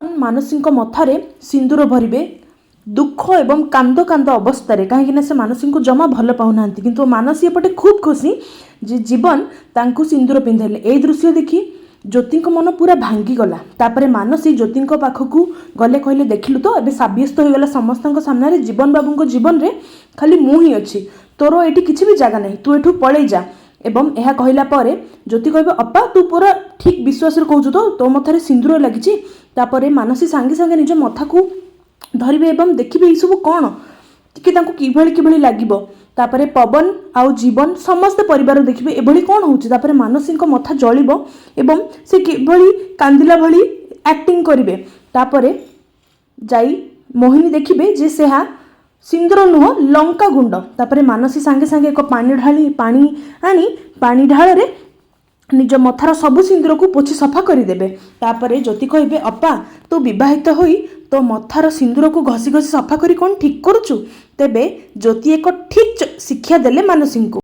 ମାନସୀଙ୍କ ମଥାରେ ସିନ୍ଦୁର ଭରିବେ ଦୁଃଖ ଏବଂ କାନ୍ଦ କାନ୍ଦ ଅବସ୍ଥାରେ, କାହିଁକିନା ସେ ମାନସୀଙ୍କୁ ଜମା ଭଲ ପାଉନାହାନ୍ତି। କିନ୍ତୁ ମାନସୀ ଏପଟେ ଖୁବ୍ ଖୁସି ଯେ ଜୀବନ ତାଙ୍କୁ ସିନ୍ଦୁର ପିନ୍ଧାଇଲେ। ଏଇ ଦୃଶ୍ୟ ଦେଖି ଜ୍ୟୋତିଙ୍କ ମନ ପୁରା ଭାଙ୍ଗିଗଲା। ତାପରେ ମାନସୀ ଜ୍ୟୋତିଙ୍କ ପାଖକୁ ଗଲେ, କହିଲେ, ଦେଖିଲୁ ତ, ଏବେ ସାବ୍ୟସ୍ତ ହୋଇଗଲା ସମସ୍ତଙ୍କ ସାମ୍ନାରେ, ଜୀବନ ବାବୁଙ୍କ ଜୀବନରେ ଖାଲି ମୁଁ ହିଁ ଅଛି। ତୋର ଏଠି କିଛି ବି ଜାଗା ନାହିଁ, ତୁ ଏଠୁ ପଳେଇ ଯା। ଏବଂ ଏହା କହିଲା ପରେ ଜ୍ୟୋତି କହିବେ, ଅପା, ତୁ ପୁରା ଠିକ୍ ବିଶ୍ୱାସରେ କହୁଛୁ ତ ତୋ ମଥାରେ ସିନ୍ଦୁର ଲାଗିଛି? ତାପରେ ମାନସୀ ସାଙ୍ଗେ ସାଙ୍ଗେ ନିଜ ମଥାକୁ ଧରିବେ ଏବଂ ଦେଖିବେ ଏଇସବୁ କ'ଣ, ଟିକେ ତାଙ୍କୁ କିଭଳି କିଭଳି ଲାଗିବ। ତାପରେ ପବନ ଆଉ ଜୀବନ ସମସ୍ତେ ପରିବାର ଦେଖିବେ ଏଭଳି କ'ଣ ହେଉଛି। ତାପରେ ମାନସୀଙ୍କ ମଥା ଜଳିବ ଏବଂ ସେ କିଭଳି କାନ୍ଦିଲା ଭଳି ଆକ୍ଟିଂ କରିବେ। ତାପରେ ଯାଇ ମୋହିନୀ ଦେଖିବେ ଯେ ସେହା ସିନ୍ଦୁର ନୁହଁ, ଲଙ୍କା ଗୁଣ୍ଡ। ତାପରେ ମାନସୀ ସାଙ୍ଗେ ସାଙ୍ଗେ ଏକ ପାଣି ଢାଳି, ପାଣି ଆଣି ପାଣି ଢାଳରେ ନିଜ ମଥାର ସବୁ ସିନ୍ଦୁରକୁ ପୋଛି ସଫା କରିଦେବେ। ତାପରେ ଜ୍ୟୋତି କହିବେ, ଅପା, ତୁ ବିବାହିତ ହୋଇ ତୋ ମଥାର ସିନ୍ଦୁରକୁ ଘଷି ଘଷି ସଫା କରି କ'ଣ ଠିକ୍ କରୁଛୁ? ତେବେ ଜ୍ୟୋତି ଏକ ଠିକ୍ ଶିକ୍ଷା ଦେଲେ ମାନସୀଙ୍କୁ।